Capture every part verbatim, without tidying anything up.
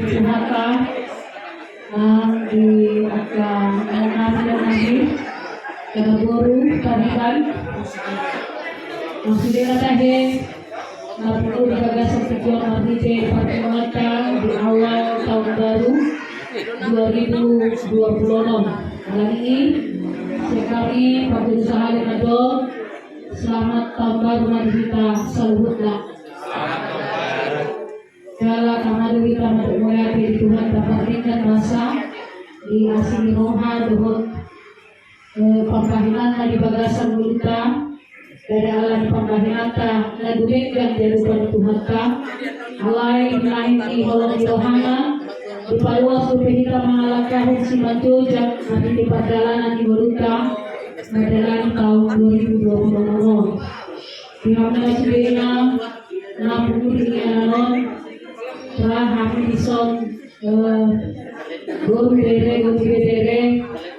Tuhanta, ah, di angka anak nami, anak boru, pariban. Maksud dia kata he, na pungu di bagasan tujuan marhite parpunguanta di awal tahun baru dua ribu dua puluh enam. Alani i, sian hami, parpunguanta sahali mandok, selamat tahun baru ma di hita saluhutna. Jala tama do hita mandok mauliate di Tuhanta pardenggan basa, di asi ni roha dohot, eh, pambahenanna di bagasan ngolunta, dari ala ni pambahenanta na dumenggan di adopan ni Tuhanta. Alai di naeng ni holong ni rohana, dipaluas dope hita mangalangkahon simanjujung marhite pardalanan ni ngolunta, mandalani tahun dua ribu dua puluh enam on. Di hamuna sudena, na pungu di inganan on, ra hami dison, eh, boru bere, boru bere,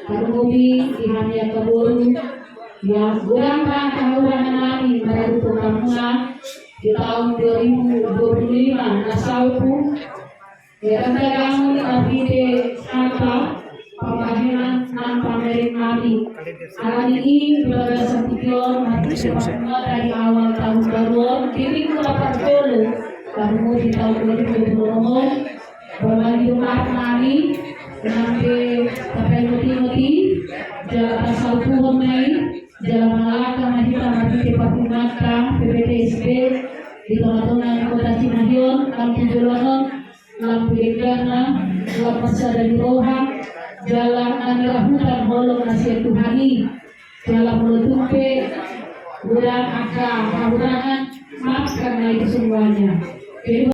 tarlumobi di hami angka boru, ya, godang ma angka hahurangan nami maradophon hamuna di tahun dua ribu dua puluh lima na salpu. Ya, tanda kamu di marhite hata pambahenan nang pamereng nami. Alani i di bagasan tingki on, marhite parpunguanta di awal tahun baru on, di minggu na parjolo, tarlumobi tahun dua ribu dua puluh enam on, marbalik do hata nami, nang pe tapaingot-ingot i, jala tasalpuhon ma i, jala mangalangka ma hita marhite parpunguanta P P T S B di tonga-tonga ni kota Cimahi on, lam tu joloan on, lam tu dengganna, lam marsada ni roha, jala na nirahutan holong na sian Tuhan i, jala molo tung pe godang angka hahurangan, maafkan ma i semuanya. Jadi,